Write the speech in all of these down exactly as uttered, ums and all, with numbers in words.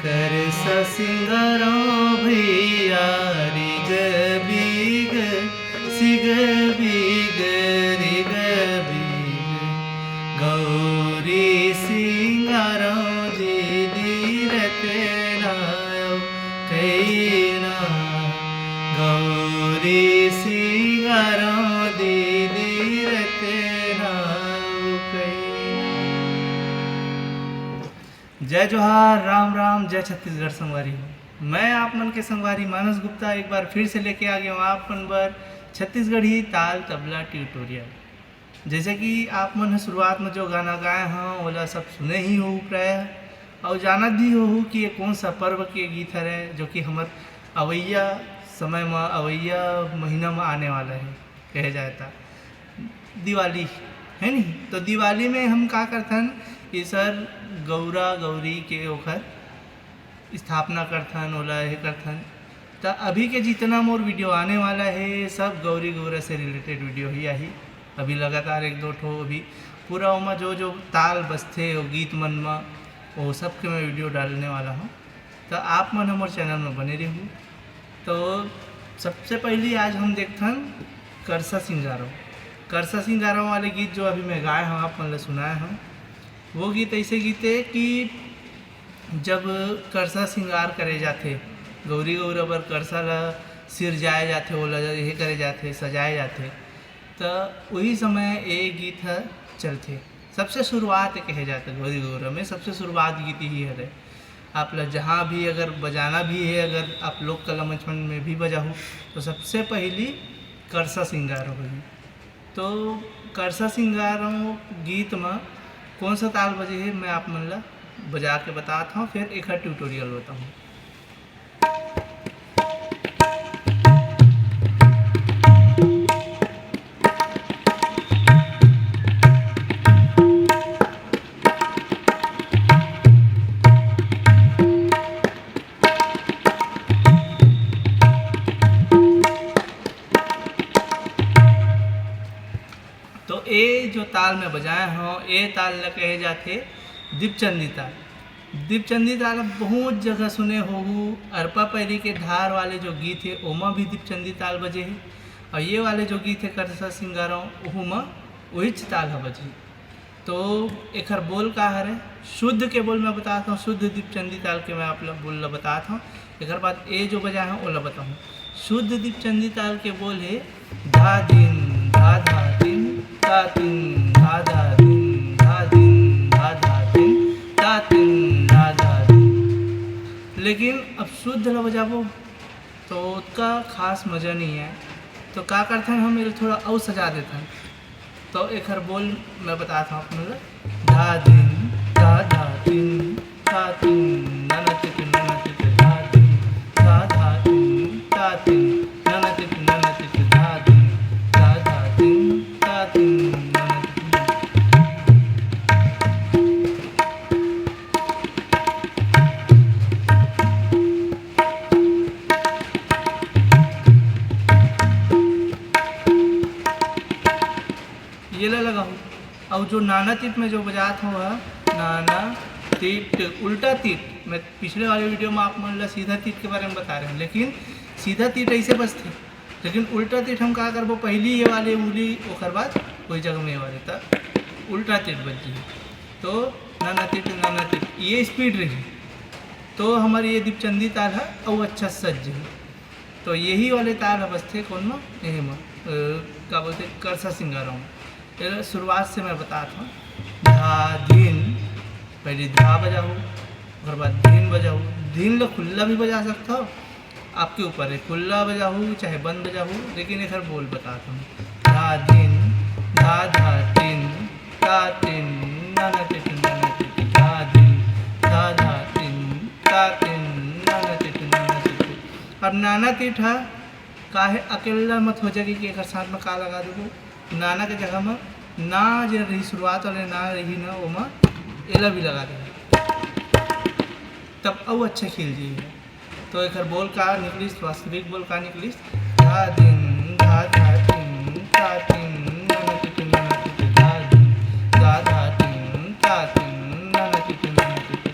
करसा सिंगारंव भैया, रिग बिग, सिग बिग, रिग बिग। गौरी सिंगारंव दीदी रते ना अउ कहीं ना। गौरी सिंगारंव दीदी रते ना अउ कहीं ना। जय जोहार, राम राम, जय छत्तीसगढ़ संगवारी हो। मैं आप मन के संगवारी मानस गुप्ता एक बार फिर से लेके आ गया हूँ आप मन बर छत्तीसगढ़ी ताल तबला ट्यूटोरियल। जैसे कि आप मन ह शुरुआत में जो गाना गाए हव, ओला सब सुने ही हो प्रायः, अउ जानत भी हो कि ये कौन सा पर्व के गीत हरे, जो कि हमर अवैया समय म, अवैया महीना म आने वाला है, कहे जाए ता दिवाली, है नहीं? तो दिवाली में हम का करथन, ये सर गौरा गौरी के ओखर स्थापना करथन, ओला ये करथन। त अभी के जितना मोर वीडियो आने वाला है, सब गौरी गौरा से रिलेटेड वीडियो ही आही। अभी लगातार एक दो ठो अभी पूरा ओमा जो जो ताल बजथे, वो गीत मन म, वो सब के मैं वीडियो डालने वाला हूँ। त आप मन हमर चैनल में बने रहू। तो सबसे पहली आज हम देखथन करसा सिंगारंव। करसा सिंगारंव वाले गीत जो अभी मैं गाए हूँ, आप मन ला सुनाए हूँ, वो गीत ऐसे गीत है कि जब करसा सिंगार करे जाथे, गौरी गौरा बर करसा ला सिरजाए जाथे, ओला ये करे जाथे, सजाए जाथे, त उही समय ए गीत ह चलथे। सबसे शुरुआत ए कहे जाथे गौरी गौरा में, सबसे शुरुआत गीत ही हरे। आप ला जहाँ भी अगर बजाना भी है, अगर आप लोक कला मंच में भी बजाहू, तो सबसे पहली करसा सिंगार होही। तो करसा सिंगार गीत म कौन सा ताल बजे है, मैं आप मन ला बजा के बतात हूँ, फिर एखर ट्यूटोरियल बताहूँ। तो ए जो ताल में बजाए हव, ए ताल ल कहे जाथे दीपचंदी ताल। दीपचंदी ताल बहुत जगह सुने होहू, अरपा पैरी के धार वाले जो गीत हे, ओमा भी दीपचंदी ताल बजे हे, और ये वाले जो गीत हे करसा सिंगारंव, ओहू म उहिच ताल ह बजही। तो एखर बोल का हरे? शुद्ध के बोल मैं बतात हूँ, शुद्ध दीपचंदी ताल के मैं आप ला बोल ला बतात हूँ। एकर बाद ए जो बजाए हूँ, ओला बताहूँ। शुद्ध दीपचंदी ताल के बोल हे धा दिन धा धा दिन ता दिन धा धा दिन धा दिन धा धा दिन ता दिन धा धा दिन। लेकिन अब शुद्ध ला बजाबो तो ओतका खास मजा नहीं है। तो का करथन, हम एला थोड़ा अउ सजा देथन। तो एखर बोल मैं बतात हूँ आप मन ला। धा दिन धा धा दिन धा दिन नना तित नना तित धा दिन धा धा दिन धा दिन नना तित नना तित धा दिन धा धा दिन धा दिन नना तित नना तित। ये ला लगाहू। अउ जो नाना तीत में जो बजात हो, नाना तीत, उल्टा तीत। मैं पिछले वाले वीडियो में आप मन ला सीधा तीत के बारे में बता रहे हूँ, लेकिन सीधा तीत ऐसे बजथे, लेकिन उल्टा तीत हम का करबो, पहली ये वाले उंगली, ओकर बाद कोई जगह में ये वाले, तब उल्टा तीत बज जाही। तो नाना तीत, नाना तीत, ये स्पीड रही, तो हमारी ये दीपचंदी ताल है, अउ अच्छा सज जाही। तो यही वाले ताल ह बजथे कौन म? एहे म, अ, का बोलथे, करसा सिंगारंव म। एला शुरुआत से मैं बतात हूँ। धा, धिन, पहले धा बजाहू, ओकर बाद धिन बजाहू। धिन ल खुल्ला भी बजा सकत हो, आपके ऊपर है, खुल्ला बजाहू चाहे बंद बजाहू, लेकिन एकर बोल बतात हूँ। धा, धिन, धा, धा, तिन, ता, तिन, नना, तित, नना, तित, धा, धिन, धा, धा, तिन, ता, तिन, नना, तित, नना, तित। अब नाना तीत ह का हे, अकेल्ला मत हो जाए कि एकर साथ में का लगा देबो। नाना के जगह में ना जे रही, शुरुआत वाले ना रही ना, ओमा एला भी लगा देबो, तब अउ अच्छा खेल जाही। तो एकर बोल का निकलिस, वास्तविक बोल का निकलिस? धा दिन, धा धा दिन, ता दिन, नना तित नना तित, धा दिन, धा धा दिन, ता दिन, नना तित नना तित।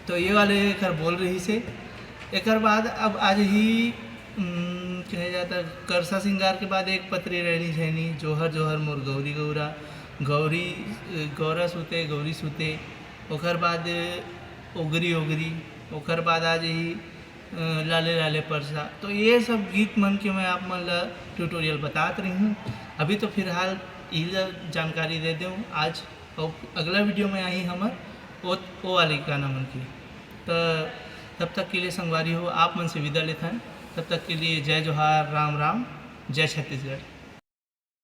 तो ये वाले एकर बोल रहिस हे। एकर बाद अब आज ही, उम, कहे जाता, करसा सिंगार के बाद एक पतरी रैनी झैनी, जोहर जोहर मोर गौरी गौरा, गौरी, गौरा सुते, गौरी सुते, ओकर बाद ओगरी ओगरी, ओकर बाद आज ही, अ, लाले लाले परसा। तो ये सब गीत मन के मैं आप मन ला ट्यूटोरियल बतात रही हूँ। अभी तो फिलहाल इला जानकारी दे देऊँ आज, और अगला वीडियो में आही हमर ओ, ओ वाले गाना मन की। तो तब तक के लिए संगवारी हो, आप मन से विदा लेथन। तब तक के लिए जय जोहार, राम राम, जय छत्तीसगढ़।